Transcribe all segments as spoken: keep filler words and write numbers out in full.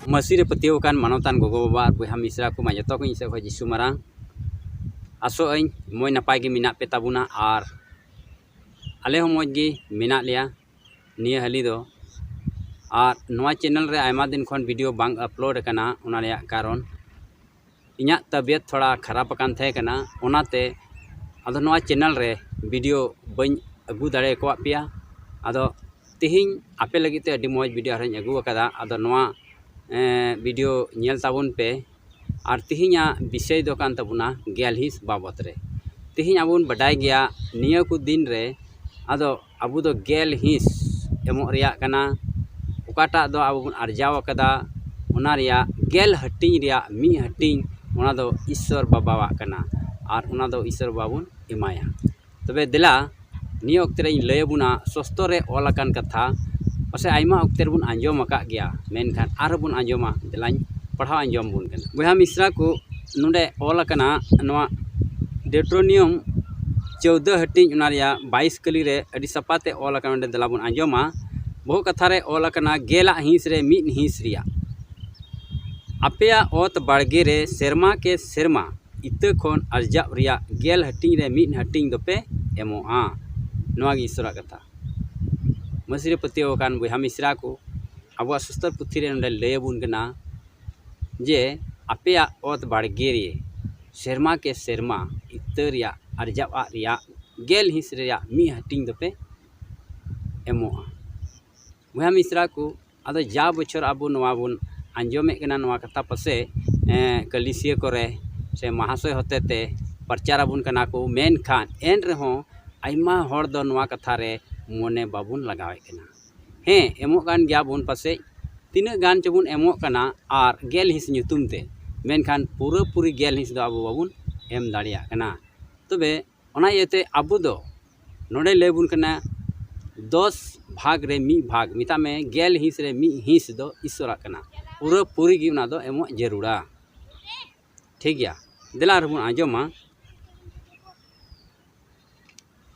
ᱢᱟᱹᱥᱤ ᱨᱮ ᱯᱟᱹᱛᱭᱟᱹᱣ ᱟᱠᱟᱱ ᱢᱟᱱᱚᱛᱟᱱ ᱜᱚᱜᱚ ᱵᱟᱵᱟ ᱟᱨ ᱵᱚᱭᱦᱟ ᱢᱤᱥᱨᱟ ᱠᱚ ᱢᱟ, ᱡᱚᱛᱚ ᱠᱚ ᱤᱧ ᱥᱮᱫ ᱠᱷᱚᱱ ᱡᱤᱥᱩ ᱢᱟᱨᱟᱝ᱾ ᱟᱥᱚᱜ ᱟᱹᱧ ᱢᱚᱡᱽ ᱱᱟᱯᱟᱭ ᱜᱮ ᱢᱮᱱᱟᱜ ᱯᱮ ᱛᱟᱵᱚᱱᱟ ᱟᱨ ᱟᱞᱮ ᱦᱚᱸ ᱢᱚᱡᱽ ᱜᱮ ᱢᱮᱱᱟᱜ ᱞᱮᱭᱟ ᱱᱤᱭᱟᱹ ᱦᱟᱹᱞᱤ ᱫᱚ᱾ ᱟᱨ ᱱᱚᱣᱟ ᱪᱮᱱᱮᱞ ᱨᱮ ᱟᱭᱢᱟ ᱫᱤᱱ ᱠᱷᱚᱱ ᱵᱷᱤᱰᱤᱭᱳ ᱵᱟᱝ ᱟᱯᱞᱳᱰ ᱟᱠᱟᱱᱟ, ᱚᱱᱟ ᱨᱮᱭᱟᱜ ᱠᱟᱨᱚᱱ ᱤᱧᱟᱹᱜ ᱛᱟᱵᱤᱭᱚᱛ ᱛᱷᱚᱲᱟ ᱠᱷᱟᱨᱟᱯ ᱟᱠᱟᱱ ᱛᱟᱦᱮᱸ ᱠᱟᱱᱟ, ᱚᱱᱟᱛᱮ ᱟᱫᱚ ᱱᱚᱣᱟ ᱪᱮᱱᱮᱞ ᱨᱮ ᱵᱷᱤᱰᱤᱭᱳ ᱵᱟᱹᱧ ᱟᱹᱜᱩ ᱫᱟᱲᱮ ᱟᱠᱟᱫ ᱯᱮᱭᱟ᱾ ᱟᱫᱚ ᱛᱮᱦᱮᱧ ᱟᱯᱮ ᱞᱟᱹᱜᱤᱫ ᱛᱮ ᱟᱹᱰᱤ ᱢᱚᱡᱽ ᱵᱷᱤᱰᱤᱭᱳ ᱟᱨᱦᱚᱸᱧ ᱟᱹᱜᱩ ᱟᱠᱟᱫᱟ᱾ ᱟᱫᱚ ᱱᱚᱣᱟ ᱮᱸ, ᱵᱷᱤᱰᱤᱭᱳ ᱧᱮᱞ ᱛᱟᱵᱚᱱ ᱯᱮ᱾ ᱟᱨ ᱛᱮᱦᱮᱧᱟᱜ ᱵᱤᱥᱚᱭ ᱫᱚ ᱠᱟᱱ ᱛᱟᱵᱚᱱᱟ ᱜᱮᱞ ᱦᱤᱸᱥ ᱵᱟᱵᱚᱛ ᱨᱮ᱾ ᱛᱮᱦᱮᱧ ᱟᱵᱚ ᱵᱚᱱ ᱵᱟᱰᱟᱭ ᱜᱮᱭᱟ ᱱᱤᱭᱟᱹ ᱠᱚ ᱫᱤᱱ ᱨᱮ ᱟᱫᱚ ᱟᱵᱚ ᱫᱚ ᱜᱮᱞ ᱦᱤᱸᱥ ᱮᱢᱚᱜ ᱨᱮᱭᱟᱜ ᱠᱟᱱᱟ᱾ ᱚᱠᱟᱴᱟᱜ ᱫᱚ ᱟᱵᱚ ᱵᱚᱱ ᱟᱨᱡᱟᱣ ᱟᱠᱟᱫᱟ, ᱚᱱᱟ ᱨᱮᱭᱟᱜ ᱜᱮᱞ ᱦᱟᱹᱴᱤᱧ ᱨᱮᱭᱟᱜ ᱢᱤᱫ ᱦᱟᱹᱴᱤᱧ, ᱚᱱᱟ ᱫᱚ ᱤᱥᱥᱚᱨ ᱵᱟᱵᱟᱣᱟᱜ ᱠᱟᱱᱟ᱾ ᱟᱨ ᱚᱱᱟ ᱫᱚ ᱤᱥᱥᱚᱨ ᱵᱟᱵᱟ ᱵᱚᱱ ᱮᱢᱟᱭᱟ᱾ ᱛᱚᱵᱮ ᱫᱮᱞᱟ, ᱱᱤᱭᱟᱹ ᱚᱠᱛᱮ ᱨᱮᱧ ᱞᱟᱹᱭ ᱟᱵᱚᱱᱟ ᱥᱚᱥᱛᱚ ᱨᱮ ᱚᱞ ᱟᱠᱟᱱ ᱠᱟᱛᱷᱟ᱾ ᱯᱟᱥᱮᱡ ᱟᱭᱢᱟ ᱚᱠᱛᱮ ᱨᱮᱵᱚᱱ ᱟᱸᱡᱚᱢ ᱟᱠᱟᱫ ᱜᱮᱭᱟ, ᱢᱮᱱᱠᱷᱟᱱ ᱟᱨᱦᱚᱸ ᱵᱚᱱ ᱟᱸᱡᱚᱢᱟ᱾ ᱫᱮᱞᱟᱧ ᱯᱟᱲᱦᱟᱣ ᱟᱸᱡᱚᱢ ᱟᱵᱚᱱ ᱠᱟᱱᱟ᱾ ᱵᱚᱭᱦᱟ ᱢᱤᱥᱨᱟ ᱠᱚ, ᱱᱚᱰᱮ ᱚᱞ ᱟᱠᱟᱱᱟ ᱱᱚᱣᱟ ᱰᱮᱴᱨᱳᱱᱤᱭᱚᱢ ᱪᱳᱣᱫᱟᱹ ᱦᱟᱹᱴᱤᱧ, ᱚᱱᱟ ᱨᱮᱭᱟᱜ ᱵᱟᱭᱤᱥ ᱠᱟᱹᱞᱤ ᱨᱮ ᱟᱹᱰᱤ ᱥᱟᱯᱷᱟ ᱛᱮ ᱚᱞ ᱟᱠᱟᱱᱟ᱾ ᱚᱸᱰᱮ ᱫᱮᱞᱟ ᱵᱚᱱ ᱟᱸᱡᱚᱢᱟ᱾ ᱵᱚᱦᱚᱜ ᱠᱟᱛᱷᱟ ᱨᱮ ᱚᱞ ᱟᱠᱟᱱᱟ, ᱜᱮᱞᱟᱜ ᱦᱤᱸᱥ ᱨᱮ ᱢᱤᱫ ᱦᱤᱸᱥ ᱨᱮᱭᱟᱜ ᱟᱯᱮᱭᱟᱜ ᱚᱛ ᱵᱟᱲᱜᱮ ᱨᱮ ᱥᱮᱨᱢᱟ ᱠᱮ ᱥᱮᱨᱢᱟ ᱤᱛᱟᱹ ᱠᱷᱚᱱ ᱟᱨᱡᱟᱣ ᱨᱮᱭᱟᱜ ᱜᱮᱞ ᱦᱟᱹᱴᱤᱧ ᱨᱮ ᱢᱤᱫ ᱦᱟᱹᱴᱤᱧ ᱫᱚᱯᱮ ᱮᱢᱚᱜᱼᱟ᱾ ᱱᱚᱣᱟ ᱜᱮ ᱤᱥᱚᱨᱟᱜ ᱠᱟᱛᱷᱟ᱾ ᱢᱟᱹᱥᱤ ᱨᱮ ᱯᱟᱹᱛᱭᱟᱹᱣ ᱟᱠᱟᱱ ᱵᱚᱭᱦᱟ ᱢᱤᱥᱨᱟ ᱠᱚ, ᱟᱵᱚᱣᱟᱜ ᱥᱩᱥᱛᱚᱨ ᱯᱩᱛᱷᱤ ᱨᱮ ᱱᱚᱰᱮ ᱞᱟᱹᱭ ᱟᱵᱚᱱ ᱠᱟᱱᱟ ᱡᱮ ᱟᱯᱮᱭᱟᱜ ᱚᱛ ᱵᱟᱲᱜᱮ ᱨᱮ ᱥᱮᱨᱢᱟ ᱠᱮ ᱥᱮᱨᱢᱟ ᱤᱛᱟᱹ ᱨᱮᱭᱟᱜ ᱟᱨᱡᱟᱣᱟᱜ ᱨᱮᱭᱟᱜ ᱜᱮᱞ ᱦᱤᱸᱥ ᱨᱮᱭᱟᱜ ᱢᱤᱫ ᱦᱟᱹᱴᱤᱧ ᱫᱚᱯᱮ ᱮᱢᱚᱜᱼᱟ᱾ ᱵᱚᱭᱦᱟ ᱢᱤᱥᱨᱟ ᱠᱚ, ᱟᱫᱚ ᱡᱟ ᱵᱚᱪᱷᱚᱨ ᱟᱵᱚ ᱱᱚᱣᱟ ᱵᱚᱱ ᱟᱸᱡᱚᱢᱮᱫ ᱠᱟᱱᱟ, ᱱᱚᱣᱟ ᱠᱟᱛᱷᱟ ᱯᱟᱥᱮᱡ, ᱮᱸ, ᱠᱟᱹᱞᱤᱥᱤᱭᱟᱹ ᱠᱚᱨᱮ ᱥᱮ ᱢᱟᱦᱟᱥᱚᱭ ᱦᱚᱛᱮ ᱛᱮ ᱯᱨᱚᱪᱟᱨ ᱟᱵᱚᱱ ᱠᱟᱱᱟ ᱠᱚ, ᱢᱮᱱᱠᱷᱟᱱ ᱮᱱ ᱨᱮᱦᱚᱸ ᱟᱭᱢᱟ ᱦᱚᱲ ᱫᱚ ᱱᱚᱣᱟ ᱠᱟᱛᱷᱟ ᱨᱮ ᱢᱚᱱᱮ ᱵᱟᱵᱚᱱ ᱞᱟᱜᱟᱣᱮᱫ ᱠᱟᱱᱟ᱾ ᱦᱮᱸ, ᱮᱢᱚᱜ ᱠᱟᱱ ᱜᱮᱭᱟ ᱵᱚᱱ ᱯᱟᱥᱮᱡ, ᱛᱤᱱᱟᱹᱜ ᱜᱟᱱ ᱪᱚᱵᱚᱱ ᱮᱢᱚᱜ ᱠᱟᱱᱟ ᱟᱨ ᱜᱮᱞ ᱦᱤᱸᱥ ᱧᱩᱛᱩᱢ ᱛᱮ, ᱢᱮᱱᱠᱷᱟᱱ ᱯᱩᱨᱟᱹᱯᱩᱨᱤ ᱜᱮᱞ ᱦᱤᱸᱥ ᱫᱚ ᱟᱵᱚ ᱵᱟᱵᱚᱱ ᱮᱢ ᱫᱟᱲᱮᱭᱟᱜ ᱠᱟᱱᱟ᱾ ᱛᱚᱵᱮ ᱚᱱᱟ ᱤᱭᱟᱹᱛᱮ ᱟᱵᱚ ᱫᱚ ᱱᱚᱰᱮ ᱞᱟᱹᱭ ᱵᱚᱱ ᱠᱟᱱᱟ, ᱫᱚᱥ ᱵᱷᱟᱜᱽ ᱨᱮ ᱢᱤᱫ ᱵᱷᱟᱜᱽ, ᱢᱮᱛᱟᱜ ᱢᱮ ᱜᱮᱞ ᱦᱤᱸᱥ ᱨᱮ ᱢᱤᱫ ᱦᱤᱸᱥ ᱫᱚ ᱤᱥᱚᱨᱟᱜ ᱠᱟᱱᱟ᱾ ᱯᱩᱨᱟᱹ ᱯᱩᱨᱤ ᱜᱮ ᱚᱱᱟ ᱫᱚ ᱮᱢᱚᱜ ᱡᱟᱹᱨᱩᱲᱟ᱾ ᱴᱷᱤᱠ ᱜᱮᱭᱟ, ᱫᱮᱞᱟ ᱟᱨᱦᱚᱸ ᱵᱚᱱ ᱟᱸᱡᱚᱢᱟ᱾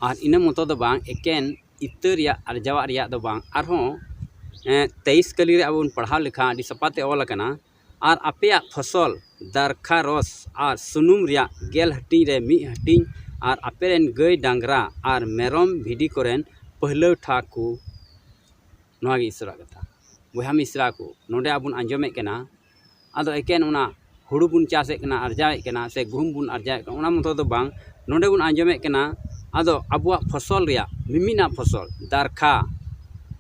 ᱟᱨ ᱤᱱᱟᱹ ᱢᱚᱛᱚ ᱫᱚ ᱵᱟᱝ, ᱮᱠᱮᱱ ᱤᱛᱟᱹ ᱨᱮᱭᱟᱜ ᱟᱨᱡᱟᱣᱟᱜ ᱨᱮᱭᱟᱜ ᱫᱚ ᱵᱟᱝ, ᱟᱨᱦᱚᱸ ᱛᱮᱭᱤᱥ ᱠᱟᱹᱞᱤ ᱨᱮ ᱟᱵᱚ ᱵᱚᱱ ᱯᱟᱲᱦᱟᱣ ᱞᱮᱠᱷᱟᱱ ᱟᱹᱰᱤ ᱥᱟᱯᱷᱟ ᱛᱮ ᱚᱞ ᱟᱠᱟᱱᱟ, "ᱟᱨ ᱟᱯᱮᱭᱟᱜ ᱯᱷᱚᱥᱚᱞ ᱫᱟᱨᱠᱷᱟ ᱨᱚᱥ ᱟᱨ ᱥᱩᱱᱩᱢ ᱨᱮᱭᱟᱜ ᱜᱮᱞ ᱦᱟᱹᱴᱤᱧ ᱨᱮ ᱢᱤᱫ ᱦᱟᱹᱴᱤᱧ ᱟᱨ ᱟᱯᱮ ᱨᱮᱱ ᱜᱟᱹᱭ ᱰᱟᱝᱨᱟ ᱟᱨ ᱢᱮᱨᱚᱢ ᱵᱷᱤᱰᱤ ᱠᱚᱨᱮᱱ ᱯᱟᱹᱦᱞᱟᱹᱣ ᱴᱷᱟ ᱠᱚ", ᱱᱚᱣᱟ ᱜᱮ ᱤᱥᱚᱨᱟᱜ ᱠᱟᱛᱷᱟ᱾ ᱵᱚᱭᱦᱟ ᱢᱤᱥᱨᱟ ᱠᱚ, ᱱᱚᱰᱮ ᱟᱵᱚ ᱵᱚᱱ ᱟᱸᱡᱚᱢᱮᱫ ᱠᱟᱱᱟ, ᱟᱫᱚ ᱮᱠᱮᱱ ᱚᱱᱟ ᱦᱩᱲᱩ ᱵᱚᱱ ᱪᱟᱥᱮᱫ ᱠᱟᱱᱟ, ᱟᱨᱡᱟᱣᱮᱫ ᱠᱟᱱᱟ, ᱥᱮ ᱜᱩᱦᱩᱢ ᱵᱚᱱ ᱟᱨᱡᱟᱣᱮᱫ ᱠᱟᱱᱟ, ᱚᱱᱟ ᱢᱚᱛᱚ ᱫᱚ ᱵᱟᱝ᱾ ᱱᱚᱰᱮ ᱵᱚᱱ ᱟᱸᱡᱚᱢᱮᱫ ᱠᱟᱱᱟ, ᱟᱫᱚ ᱟᱵᱚᱣᱟᱜ ᱯᱷᱚᱥᱚᱞ ᱨᱮᱭᱟᱜ, ᱢᱤᱢᱤᱫᱱᱟᱜ ᱯᱷᱚᱥᱚᱞ, ᱫᱟᱨᱠᱷᱟ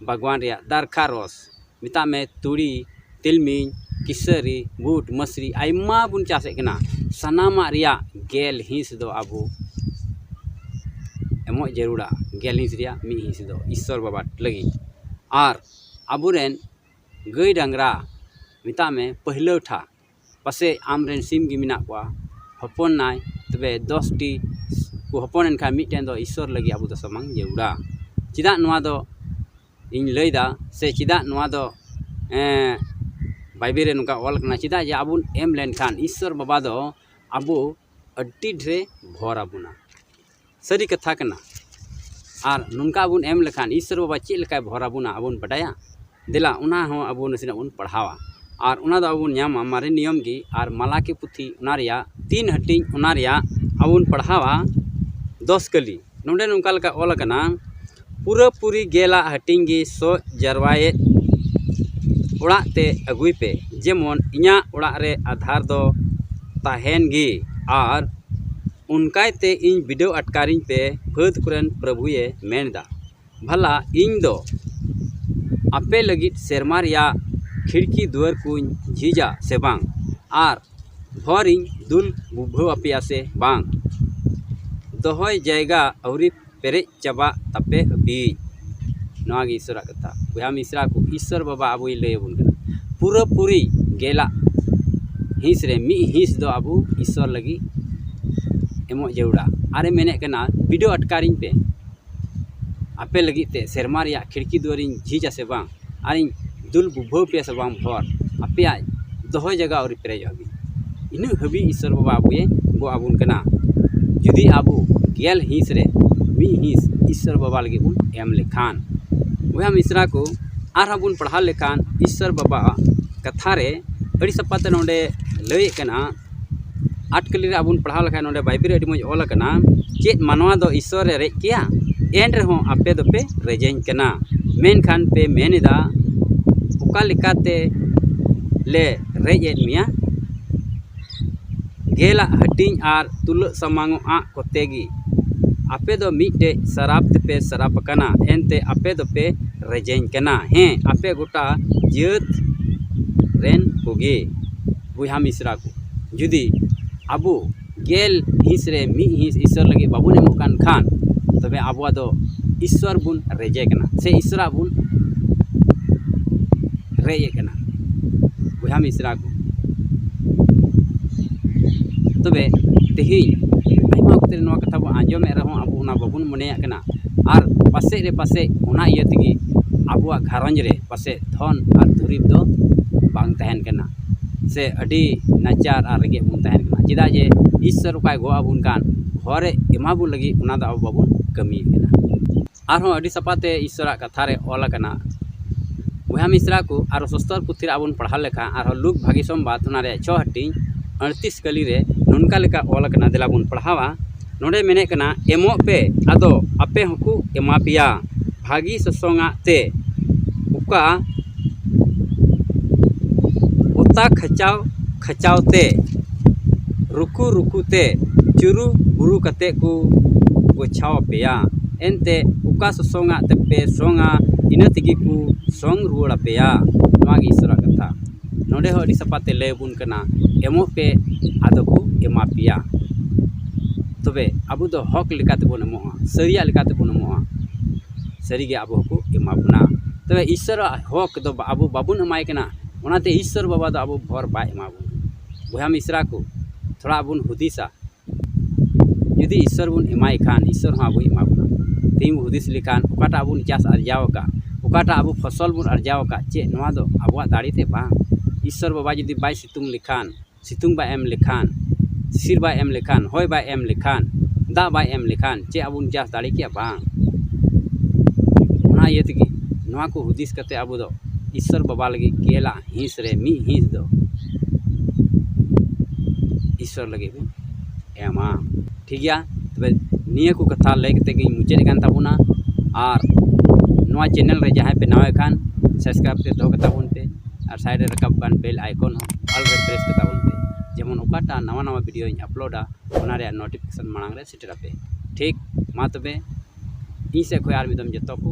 ᱵᱟᱜᱽᱣᱟᱱ ᱨᱮᱭᱟᱜ ᱫᱟᱨᱠᱷᱟ ᱨᱚᱥ, ᱢᱮᱛᱟᱜ ᱢᱮ ᱛᱩᱲᱤ, ᱛᱤᱞᱢᱤᱧ, ᱠᱤᱥᱟᱹᱨᱤ, ᱵᱩᱴ, ᱢᱟᱹᱥᱨᱤ, ᱟᱭᱢᱟ ᱵᱚᱱ ᱪᱟᱥᱮᱫ ᱠᱟᱱᱟ, ᱥᱟᱱᱟᱢᱟᱜ ᱨᱮᱭᱟᱜ ᱜᱮᱞ ᱦᱤᱸᱥ ᱫᱚ ᱟᱵᱚ ᱮᱢᱚᱜ ᱡᱟᱹᱨᱩᱲᱟ᱾ ᱜᱮᱞ ᱦᱤᱸᱥ ᱨᱮᱭᱟᱜ ᱢᱤᱫ ᱦᱤᱸᱥ ᱫᱚ ᱤᱥᱥᱚᱨ ᱵᱟᱵᱟ ᱞᱟᱹᱜᱤᱫ᱾ ᱟᱨ ᱟᱵᱚᱨᱮᱱ ᱜᱟᱹᱭ ᱰᱟᱝᱨᱟ, ᱢᱮᱛᱟᱜ ᱢᱮ ᱯᱟᱹᱦᱞᱟᱹᱣ ᱴᱷᱟ, ᱯᱟᱥᱮᱡ ᱟᱢᱨᱮᱱ ᱥᱤᱢ ᱜᱮ ᱢᱮᱱᱟᱜ ᱠᱚᱣᱟ, ᱦᱚᱯᱚᱱ ᱱᱟᱭ, ᱛᱚᱵᱮ ᱫᱚᱥ ᱴᱤ ᱠᱚ ᱦᱚᱯᱚᱱ ᱮᱱ ᱠᱷᱟᱱ ᱢᱤᱫᱴᱮᱱ ᱫᱚ ᱤᱥᱥᱚᱨ ᱞᱟᱹᱜᱤᱫ ᱟᱵᱚ ᱫᱚ ᱥᱟᱢᱟᱝ ᱡᱟᱹᱨᱩᱲᱟ᱾ ᱪᱮᱫᱟᱜ ᱱᱚᱣᱟ ᱫᱚ ᱤᱧ ᱞᱟᱹᱭᱫᱟ, ᱥᱮ ᱪᱮᱫᱟᱜ ᱱᱚᱣᱟ ᱫᱚ, ᱮᱸ, ᱵᱟᱭᱵᱮᱞ ᱨᱮ ᱱᱚᱝᱠᱟ ᱚᱞ ᱠᱟᱱᱟ? ᱪᱮᱫᱟᱜ ᱡᱮ ᱟᱵᱚ ᱵᱚᱱ ᱮᱢ ᱞᱮᱱᱠᱷᱟᱱ ᱤᱥᱥᱚᱨ ᱵᱟᱵᱟ ᱫᱚ ᱟᱵᱚ ᱟᱹᱰᱤ ᱰᱷᱮᱨᱮ ᱵᱷᱚᱨ ᱟᱵᱚᱱᱟ᱾ ᱥᱟᱹᱨᱤ ᱠᱟᱛᱷᱟ ᱠᱟᱱᱟ᱾ ᱟᱨ ᱱᱚᱝᱠᱟ ᱵᱚᱱ ᱮᱢ ᱞᱮᱠᱷᱟᱱ ᱤᱥᱥᱚᱨ ᱵᱟᱵᱟ ᱪᱮᱫ ᱞᱮᱠᱟᱭ ᱵᱷᱚᱨ ᱟᱵᱚᱱᱟ, ᱟᱵᱚ ᱵᱚᱱ ᱵᱟᱰᱟᱭᱟ? ᱫᱮᱞᱟ, ᱚᱱᱟ ᱦᱚᱸ ᱟᱵᱚ ᱱᱟᱥᱮᱱᱟᱜ ᱵᱚᱱ ᱯᱟᱲᱦᱟᱣᱟ᱾ ᱟᱨ ᱚᱱᱟ ᱫᱚ ᱟᱵᱚ ᱵᱚᱱ ᱧᱟᱢᱟ ᱢᱟᱨᱮ ᱱᱤᱭᱚᱢ ᱜᱮ ᱟᱨ ᱢᱟᱞᱟᱠᱤ ᱯᱩᱛᱷᱤ, ᱚᱱᱟ ᱨᱮᱭᱟᱜ ᱛᱤᱱ ᱦᱟᱹᱴᱤᱧ, ᱚᱱᱟ ᱨᱮᱭᱟᱜ ᱟᱵᱚ ᱵᱚᱱ ᱯᱟᱲᱦᱟᱣᱟ ᱫᱚᱥ ᱠᱟᱹᱞᱤ᱾ ᱱᱚᱰᱮ ᱱᱚᱝᱠᱟ ᱞᱮᱠᱟ ᱚᱞ ᱟᱠᱟᱱᱟ, "ᱯᱩᱨᱟᱹᱯᱩᱨᱤ ᱜᱮᱞᱟᱜ ᱦᱟᱹᱴᱤᱧ ᱜᱮ ᱥᱚᱜ ᱡᱟᱨᱣᱟᱭᱮᱫ ᱚᱲᱟᱜ ᱛᱮ ᱟᱹᱜᱩᱭ ᱯᱮ, ᱡᱮᱢᱚᱱ ᱤᱧᱟᱹᱜ ᱚᱲᱟᱜ ᱨᱮ ᱟᱫᱷᱟᱨ ᱫᱚ ᱛᱟᱦᱮᱱ ᱜᱮ, ᱟᱨ ᱚᱱᱠᱟᱭ ᱛᱮ ᱤᱧ ᱵᱤᱰᱟᱹᱣ ᱟᱴᱠᱟᱨᱤᱧ ᱯᱮ", ᱯᱷᱟᱹᱫᱽ ᱠᱚᱨᱮᱱ ᱯᱨᱚᱵᱷᱩᱭᱮ ᱢᱮᱱ ᱮᱫᱟ᱾ ᱵᱷᱟᱞᱟ ᱤᱧ ᱫᱚ ᱟᱯᱮ ᱞᱟᱹᱜᱤᱫ ᱥᱮᱨᱢᱟ ᱨᱮᱭᱟᱜ ᱠᱷᱤᱲᱠᱤ ᱫᱩᱣᱟᱹᱨ ᱠᱚᱧ ᱡᱷᱤᱡᱟ ᱥᱮ ᱵᱟᱝ? ᱟᱨ ᱵᱷᱚᱨᱤᱧ ᱫᱩᱞ ᱵᱩᱵᱷᱟᱹᱣ ᱟᱯᱮᱭᱟ ᱥᱮ ᱵᱟᱝ, ᱫᱚᱦᱚᱭ ᱡᱟᱭᱜᱟ ᱟᱹᱣᱨᱤ ᱯᱮᱨᱮᱡ ᱪᱟᱵᱟᱜ ᱛᱟᱯᱮ ᱦᱟᱹᱵᱤᱡ? ᱱᱚᱣᱟ ᱜᱮ ᱤᱥᱚᱨᱟᱜ ᱠᱟᱛᱷᱟ᱾ ᱵᱚᱭᱦᱟ ᱢᱤᱥᱨᱟ ᱠᱚ, ᱤᱥᱚᱨ ᱵᱟᱵᱟ ᱟᱵᱚᱭ ᱞᱟᱹᱭ ᱟᱵᱚᱱ ᱠᱟᱱᱟ, ᱯᱩᱨᱟᱹᱯᱩᱨᱤ ᱜᱮᱞᱟᱜ ᱦᱤᱸᱥ ᱨᱮ ᱢᱤᱫ ᱦᱤᱸᱥ ᱫᱚ ᱟᱵᱚ ᱤᱥᱚᱨ ᱞᱟᱹᱜᱤᱫ ᱮᱢᱚᱜ ᱡᱟᱹᱨᱩᱲᱟ᱾ ᱟᱨᱮ ᱢᱮᱱᱮᱫ ᱠᱟᱱᱟ, ᱵᱤᱰᱟᱹᱣ ᱟᱴᱠᱟᱨᱤᱧ ᱯᱮ, ᱟᱯᱮ ᱞᱟᱹᱜᱤᱫ ᱛᱮ ᱥᱮᱨᱢᱟ ᱨᱮᱭᱟᱜ ᱠᱷᱤᱲᱠᱤ ᱫᱩᱣᱟᱹᱨᱤᱧ ᱡᱷᱤᱡᱟ ᱥᱮ ᱵᱟᱝ, ᱟᱨᱤᱧ ᱫᱩᱞ ᱵᱩᱵᱷᱟᱹᱣ ᱯᱮᱭᱟ ᱥᱮ ᱵᱟᱝ ᱵᱷᱚᱨ, ᱟᱯᱮᱭᱟᱜ ᱫᱚᱦᱚᱭ ᱡᱟᱭᱜᱟ ᱟᱹᱣᱨᱤ ᱯᱮᱨᱮᱡᱚᱜ ᱦᱟᱹᱵᱤᱡ᱾ ᱤᱱᱟᱹᱜ ᱦᱟᱹᱵᱤᱡ ᱤᱥᱚᱨ ᱵᱟᱵᱟ ᱟᱵᱚᱭᱮ ᱜᱚᱜ ᱟᱵᱚᱱ ᱠᱟᱱᱟ᱾ ᱡᱩᱫᱤ ᱟᱵᱚ ᱜᱮᱞ ᱦᱤᱸᱥ ᱨᱮ ᱢᱤᱫ ᱦᱤᱸᱥ ᱤᱥᱚᱨ ᱵᱟᱵᱟ ᱞᱟᱹᱜᱤᱫ ᱵᱚᱱ ᱮᱢ ᱞᱮᱠᱷᱟᱱ, ᱵᱚᱭᱦᱟ ᱢᱤᱥᱨᱟ ᱠᱚ, ᱟᱨᱦᱚᱸ ᱵᱚᱱ ᱯᱟᱲᱦᱟᱣ ᱞᱮᱠᱷᱟᱱ ᱤᱥᱥᱚᱨ ᱵᱟᱵᱟᱣᱟᱜ ᱠᱟᱛᱷᱟ ᱨᱮ ᱟᱹᱰᱤ ᱥᱟᱯᱷᱟ ᱛᱮ ᱱᱚᱰᱮ ᱞᱟᱹᱭᱮᱫ ᱠᱟᱱᱟ, ᱟᱴᱠᱟᱹᱞᱤ ᱨᱮ ᱟᱵᱚ ᱵᱚᱱ ᱯᱟᱲᱦᱟᱣ ᱞᱮᱠᱷᱟᱱ ᱱᱚᱰᱮ ᱵᱟᱭᱵᱮᱞ ᱨᱮ ᱟᱹᱰᱤ ᱢᱚᱡᱽ ᱚᱞ ᱟᱠᱟᱱᱟ, ᱪᱮᱫ ᱢᱟᱱᱣᱟ ᱫᱚ ᱤᱥᱥᱚᱨ ᱮ ᱨᱮᱡ ᱠᱮᱭᱟ? ᱮᱱ ᱨᱮᱦᱚᱸ ᱟᱯᱮ ᱫᱚᱯᱮ ᱨᱮᱡᱮᱧ ᱠᱟᱱᱟ, ᱢᱮᱱᱠᱷᱟᱱ ᱯᱮ ᱢᱮᱱ ᱮᱫᱟ, ᱚᱠᱟ ᱞᱮᱠᱟᱛᱮ ᱞᱮ ᱨᱮᱡ ᱮᱫ ᱢᱮᱭᱟ? ᱜᱮᱞᱟᱜ ᱦᱟᱹᱴᱤᱧ ᱟᱨ ᱛᱩᱞᱟᱹᱜ ᱥᱟᱢᱟᱝᱚᱜ ᱟᱜ ᱠᱚᱛᱮ ᱜᱮ᱾ ᱟᱯᱮ ᱫᱚ ᱢᱤᱫᱴᱮᱡ ᱥᱟᱨᱟᱯ ᱛᱮᱯᱮ ᱥᱟᱨᱟᱯ ᱟᱠᱟᱱᱟ, ᱮᱱᱛᱮ ᱟᱯᱮ ᱫᱚᱯᱮ ᱨᱮᱡᱮᱧ ᱠᱟᱱᱟ, ᱦᱮᱸ, ᱟᱯᱮ ᱜᱚᱴᱟ ᱡᱟᱹᱛ ᱨᱮᱱ ᱠᱚᱜᱮ᱾ ᱵᱚᱭᱦᱟ ᱢᱤᱥᱨᱟ ᱠᱚ, ᱡᱩᱫᱤ ᱟᱵᱚ ᱜᱮᱞ ᱦᱤᱸᱥ ᱨᱮ ᱢᱤᱫ ᱦᱤᱸᱥ ᱤᱥᱥᱚᱨ ᱞᱟᱹᱜᱤᱫ ᱵᱟᱵᱚᱱ ᱮᱢᱚᱜ ᱠᱟᱱ ᱠᱷᱟᱱ, ᱛᱚᱵᱮ ᱟᱵᱚᱣᱟᱜ ᱫᱚ ᱤᱥᱥᱚᱨ ᱵᱚᱱ ᱨᱮᱡᱮ ᱠᱟᱱᱟ, ᱥᱮ ᱤᱥᱥᱚᱨᱟᱜ ᱵᱚᱱ ᱨᱮᱡ ᱮ ᱠᱟᱱᱟ᱾ ᱵᱚᱭᱦᱟ ᱢᱤᱥᱨᱟ ᱠᱚ, ᱛᱚᱵᱮ ᱛᱮᱦᱮᱧ ᱟᱭᱢᱟ ᱚᱠᱛᱮ ᱨᱮ ᱱᱚᱣᱟ ᱠᱟᱛᱷᱟ ᱵᱚᱱ ᱟᱸᱡᱚᱢᱮᱫ ᱨᱮᱦᱚᱸ ᱟᱵᱚ ᱚᱱᱟ ᱵᱟᱵᱚᱱ ᱢᱚᱱᱮᱭᱟᱜ ᱠᱟᱱᱟ᱾ ᱟᱨ ᱯᱟᱥᱮᱡ ᱨᱮ ᱯᱟᱥᱮᱡ ᱚᱱᱟ ᱤᱭᱟᱹ ᱛᱮᱜᱮ ᱟᱵᱚᱣᱟᱜ ᱜᱷᱟᱨᱚᱸᱡᱽ ᱨᱮ ᱯᱟᱥᱮᱡ ᱫᱷᱚᱱ ᱟᱨ ᱫᱩᱨᱤᱵᱽ ᱫᱚ ᱵᱟᱝ ᱛᱟᱦᱮᱱ ᱠᱟᱱᱟ, ᱥᱮ ᱟᱹᱰᱤ ᱱᱟᱪᱟᱨ ᱟᱨ ᱨᱮᱸᱜᱮᱡ ᱵᱚᱱ ᱛᱟᱦᱮᱱ ᱠᱟᱱᱟ᱾ ᱪᱮᱫᱟᱜ ᱡᱮ ᱤᱥᱥᱚᱨ ᱚᱠᱟᱭ ᱜᱚᱜ ᱟᱵᱚᱱ ᱠᱟᱱ, ᱦᱚᱨ ᱨᱮ ᱮᱢᱟ ᱵᱚᱱ ᱞᱟᱹᱜᱤᱫ ᱚᱱᱟ ᱫᱚ ᱟᱵᱚ ᱵᱟᱵᱚᱱ ᱠᱟᱹᱢᱤᱭᱮᱫ ᱠᱟᱱᱟ᱾ ᱟᱨᱦᱚᱸ ᱟᱹᱰᱤ ᱥᱟᱯᱷᱟ ᱛᱮ ᱤᱥᱥᱚᱨᱟᱜ ᱠᱟᱛᱷᱟ ᱨᱮ ᱚᱞ ᱟᱠᱟᱱᱟ᱾ ᱵᱚᱭᱦᱟ ᱢᱤᱥᱨᱟ ᱠᱚ, ᱟᱨᱦᱚᱸ ᱥᱚᱥᱛᱚᱨ ᱯᱩᱛᱷᱤ ᱨᱮ ᱟᱵᱚ ᱵᱚᱱ ᱯᱟᱲᱦᱟᱣ ᱞᱮᱠᱷᱟᱱ, ᱟᱨᱦᱚᱸ ᱞᱩᱠ ᱵᱷᱟᱹᱜᱤ ᱥᱚᱢᱵᱟᱫ ᱚᱱᱟ ᱨᱮᱭᱟᱜ ᱪᱷᱚ ᱦᱟᱹᱴᱤᱧ ᱟᱹᱲᱛᱤᱥ ᱠᱟᱹᱞᱤ ᱨᱮ ᱱᱚᱝᱠᱟ ᱞᱮᱠᱟ ᱚᱞ ᱟᱠᱟᱱᱟ᱾ ᱫᱮᱞᱟ ᱵᱚᱱ ᱯᱟᱲᱦᱟᱣᱟ᱾ ᱱᱚᱰᱮ ᱢᱮᱱᱮᱫ ᱠᱟᱱᱟ, ᱮᱢᱚᱜ ᱯᱮ, ᱟᱫᱚ ᱟᱯᱮ ᱦᱚᱸᱠᱚ ᱮᱢᱟ ᱯᱮᱭᱟ, ᱵᱷᱟᱹᱜᱤ ᱥᱚᱥᱚᱝᱟᱜ ᱛᱮ, ᱚᱠᱟ ᱚᱛᱟ ᱠᱷᱟᱪᱟᱣ ᱠᱷᱟᱪᱟᱣ ᱛᱮ, ᱨᱩᱠᱩ ᱨᱩᱠᱩ ᱛᱮ, ᱪᱩᱨᱩ ᱵᱩᱨᱩ ᱠᱟᱛᱮ ᱠᱚ ᱜᱚᱪᱷᱟᱣ ᱟᱯᱮᱭᱟ᱾ ᱮᱱᱛᱮ ᱚᱠᱟ ᱥᱚᱥᱚᱝᱟᱜ ᱛᱮᱯᱮ ᱥᱚᱝᱟ, ᱤᱱᱟᱹ ᱛᱮᱜᱮ ᱠᱚ ᱥᱚᱝ ᱨᱩᱣᱟᱹᱲ ᱟᱯᱮᱭᱟ᱾ ᱱᱚᱣᱟ ᱜᱮ ᱤᱥᱥᱚᱨᱟᱜ ᱠᱟᱛᱷᱟ᱾ ᱱᱚᱰᱮ ᱦᱚᱸ ᱟᱹᱰᱤ ᱥᱟᱯᱷᱟ ᱛᱮ ᱞᱟᱹᱭ ᱟᱵᱚᱱ ᱠᱟᱱᱟ, ᱮᱢᱚᱜ ᱯᱮ, ᱟᱫᱚ ᱠᱚ ᱮᱢᱟ ᱯᱮᱭᱟ᱾ ᱛᱚᱵᱮ ᱟᱵᱚ ᱫᱚ ᱦᱚᱠ ᱞᱮᱠᱟ ᱛᱮᱵᱚᱱ ᱮᱢᱚᱜᱼᱟ, ᱥᱟᱹᱨᱤᱭᱟᱜ ᱞᱮᱠᱟ ᱛᱮᱵᱚᱱ ᱮᱢᱚᱜᱼᱟ, ᱥᱟᱹᱨᱤᱜᱮ ᱟᱵᱚ ᱦᱚᱸᱠᱚ ᱮᱢᱟ ᱵᱚᱱᱟ᱾ ᱛᱚᱵᱮ ᱤᱥᱥᱚᱨᱟᱜ ᱦᱚᱠ ᱫᱚ ᱟᱵᱚ ᱵᱟᱵᱚᱱ ᱮᱢᱟᱭ ᱠᱟᱱᱟ, ᱚᱱᱟᱛᱮ ᱤᱥᱥᱚᱨ ᱵᱟᱵᱟ ᱫᱚ ᱟᱵᱚ ᱵᱷᱚᱨ ᱵᱟᱭ ᱮᱢᱟ ᱵᱚᱱ ᱠᱟᱱᱟ᱾ ᱵᱚᱭᱦᱟ ᱢᱤᱥᱨᱟ ᱠᱚ, ᱛᱷᱚᱲᱟ ᱵᱚᱱ ᱦᱩᱫᱤᱥᱟ᱾ ᱡᱩᱫᱤ ᱤᱥᱥᱚᱨ ᱵᱚᱱ ᱮᱢᱟᱭ ᱠᱷᱟᱱ, ᱤᱥᱥᱚᱨ ᱦᱚᱸ ᱟᱵᱚᱭ ᱮᱢᱟ ᱵᱚᱱᱟ᱾ ᱛᱮᱦᱮᱧ ᱵᱚᱱ ᱦᱩᱫᱤᱥ ᱞᱮᱠᱷᱟᱱ, ᱚᱠᱟᱴᱟᱜ ᱵᱚᱱ ᱪᱟᱥ ᱟᱨᱡᱟᱣ ᱟᱠᱟᱫ, ᱚᱠᱟᱴᱟᱜ ᱟᱵᱚ ᱯᱷᱚᱥᱚᱞ ᱵᱚᱱ ᱟᱨᱡᱟᱣ ᱟᱠᱟᱫ, ᱪᱮᱫ ᱱᱚᱣᱟ ᱫᱚ ᱟᱵᱚᱣᱟᱜ ᱫᱟᱲᱮ ᱛᱮ? ᱵᱟᱝ᱾ ᱤᱥᱥᱚᱨ ᱵᱟᱵᱟ ᱡᱩᱫᱤ ᱵᱟᱭ ᱥᱤᱛᱩᱝ ᱞᱮᱠᱷᱟᱱ, ᱥᱤᱛᱩᱝ ᱵᱟᱭ ᱮᱢ ᱞᱮᱠᱷᱟᱱ, ᱥᱤᱥᱤᱨ ᱵᱟᱭ ᱮᱢ ᱞᱮᱠᱷᱟᱱ, ᱦᱚᱭ ᱵᱟᱭ ᱮᱢ ᱞᱮᱠᱷᱟᱱ, ᱫᱟᱜ ᱵᱟᱭ ᱮᱢ ᱞᱮᱠᱷᱟᱱ, ᱪᱮᱫ ᱟᱵᱚ ᱵᱚᱱ ᱪᱟᱥ ᱫᱟᱲᱮ ᱠᱮᱭᱟ? ᱵᱟᱝ᱾ ᱚᱱᱟ ᱤᱭᱟᱹ ᱛᱮᱜᱮ ᱱᱚᱣᱟ ᱠᱚ ᱦᱩᱫᱤᱥ ᱠᱟᱛᱮ ᱟᱵᱚ ᱫᱚ ᱤᱥᱥᱚᱨ ᱵᱟᱵᱟ ᱞᱟᱹᱜᱤᱫ ᱜᱮᱞᱟᱜ ᱦᱤᱸᱥ ᱨᱮ ᱢᱤᱫ ᱦᱤᱸᱥ ᱫᱚ ᱤᱥᱥᱚᱨ ᱞᱟᱹᱜᱤᱫ ᱵᱚᱱ ᱮᱢᱟ᱾ ᱴᱷᱤᱠ ᱜᱮᱭᱟ, ᱛᱚᱵᱮ ᱱᱤᱭᱟᱹ ᱠᱚ ᱠᱟᱛᱷᱟ ᱞᱟᱹᱭ ᱠᱟᱛᱮ ᱜᱤᱧ ᱢᱩᱪᱟᱹᱫ ᱮᱫ ᱠᱟᱱ ᱛᱟᱵᱚᱱᱟ᱾ ᱟᱨ ᱱᱚᱣᱟ ᱪᱮᱱᱮᱞ ᱨᱮ ᱡᱟᱦᱟᱸᱭ ᱯᱮ ᱱᱟᱣᱟ ᱠᱷᱟᱱ subscribe ᱛᱮ ᱫᱚᱦᱚ ᱠᱟᱛᱟ ᱵᱚᱱ ᱯᱮ, ᱟᱨ side ᱨᱮ ᱨᱟᱠᱟᱵ ᱠᱟᱱ bell icon ᱦᱚᱸ all ᱨᱮ press ᱠᱟᱛᱟ ᱵᱚᱱ ᱯᱮ, ᱡᱮᱢᱚᱱ ᱚᱠᱟᱴᱟᱜ ᱱᱟᱣᱟ ᱱᱟᱣᱟ videoᱧ uploadᱟ ᱚᱱᱟ ᱨᱮᱭᱟᱜ notification ᱢᱟᱲᱟᱝ ᱨᱮ ᱥᱮᱴᱮᱨ ᱟᱯᱮ᱾ ᱴᱷᱤᱠ, ᱢᱟ ᱛᱚᱵᱮ ᱤᱧ ᱥᱮᱫ ᱠᱷᱚᱱ ᱟᱨ ᱢᱤᱫ ᱫᱚᱢ ᱡᱚᱛᱚ ᱠᱚ